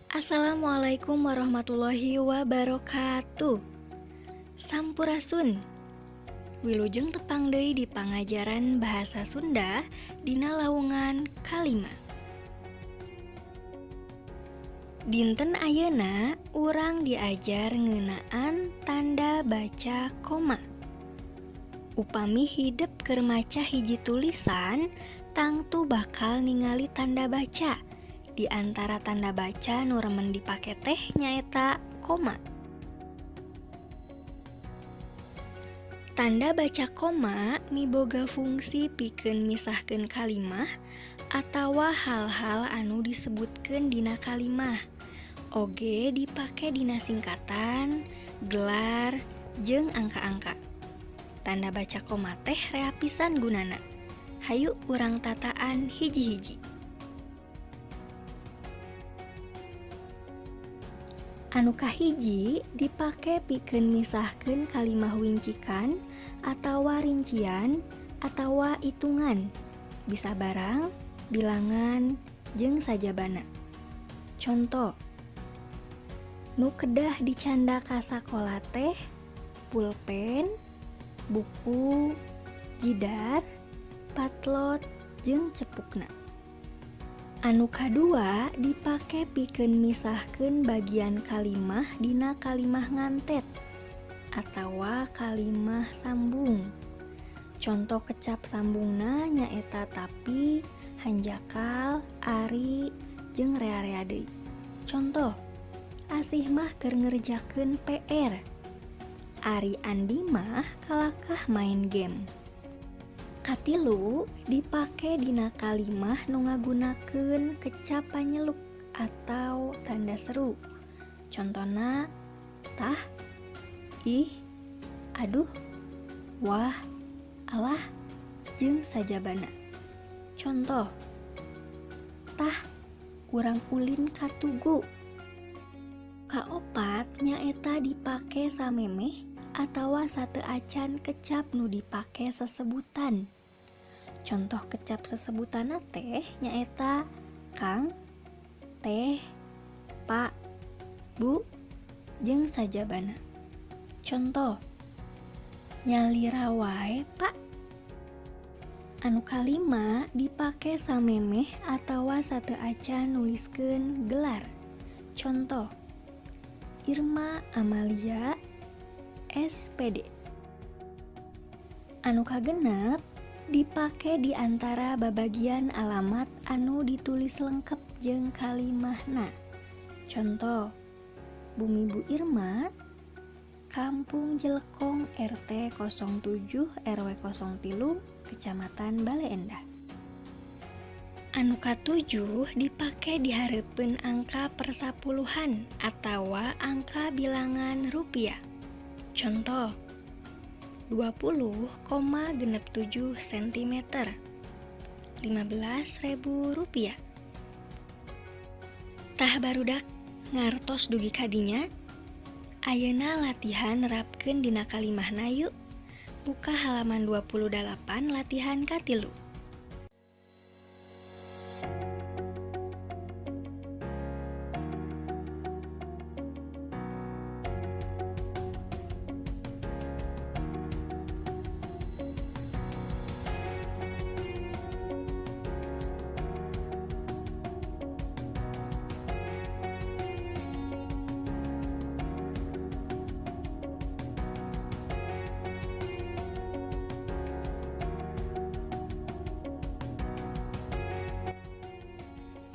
Assalamualaikum warahmatullahi wabarakatuh. Sampurasun. Wilujeng tepang deui di pangajaran bahasa Sunda dina laungan kalima. Dinten ayeuna urang diajar ngeunaan tanda baca koma. Upami hidep keur maca hiji tulisan, tangtu bakal ningali tanda baca. Di antara tanda baca nu remen dipake teh nyaeta koma. Tanda baca koma miboga fungsi pikeun misahkeun kalimah atawa hal-hal anu disebutkeun dina kalimah. Oge dipake dina singkatan, gelar, jeung angka-angka. Tanda baca koma teh rea pisan gunana. Hayu urang tataan hiji-hiji. Anu kahiji dipake pikeun misahkeun kalimah wincikan atawa rincian atawa itungan, bisa barang, bilangan, jeung sajabana. Conto, nu kedah dicanda ka sakola teh pulpen, buku, jidar, patlot, jeung cepukna. Anu kadua dipake pikeun misahkeun bagian kalimah dina kalimah ngantet atawa kalimah sambung. Conto kecap sambungna nyaeta tapi, hanjakal, ari, jeung rea-rea deui. Conto, Asih mah keur ngerjakeun PR. Ari Andi mah kalakah main game. Katilu dipake dina kalimah nu ngagunakeun kecap panyeluk atau tanda seru. Contona tah, ih, aduh, wah, alah, jeung sajabana. Contoh, tah, urang ulin ka tugu. Kaopat nyaeta dipake samemeh atawa sateu acan kecap nu dipake sesebutan. Contoh kecap sesebutanna teh nyaeta kang, teh, pak, bu, jeung sajabana. Contoh, nyalira wae pak. Anu kalima dipake samemeh atawa sateu acan nuliskeun gelar. Contoh, Irma Amalia SPD. Anu kagenep dipake di antara babagian alamat anu ditulis lengkep jeung kalimahna. Contoh, Bumi Bu Irma, Kampung Jelekong RT 07 RW 03, Kecamatan Baleendah. Anu katujuh dipake dihareupeun angka persapuluhan atawa angka bilangan rupiah. Contoh, 20,67 cm, 15.000 rupiah. Tah barudak ngartos dugi kadinya. Ayeuna latihan nerapkeun dina kalimahna yuk. Buka halaman 28 latihan katilu.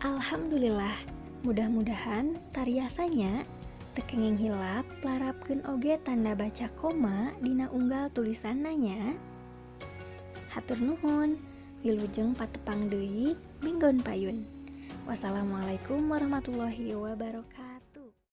Alhamdulillah, mudah-mudahan tariasanya teu kenging hilap larapkeun oge tanda baca koma dina unggal tulisanna nya. Hatur nuhun, wilujeng patepang deui minggon payun. Wassalamualaikum warahmatullahi wabarakatuh.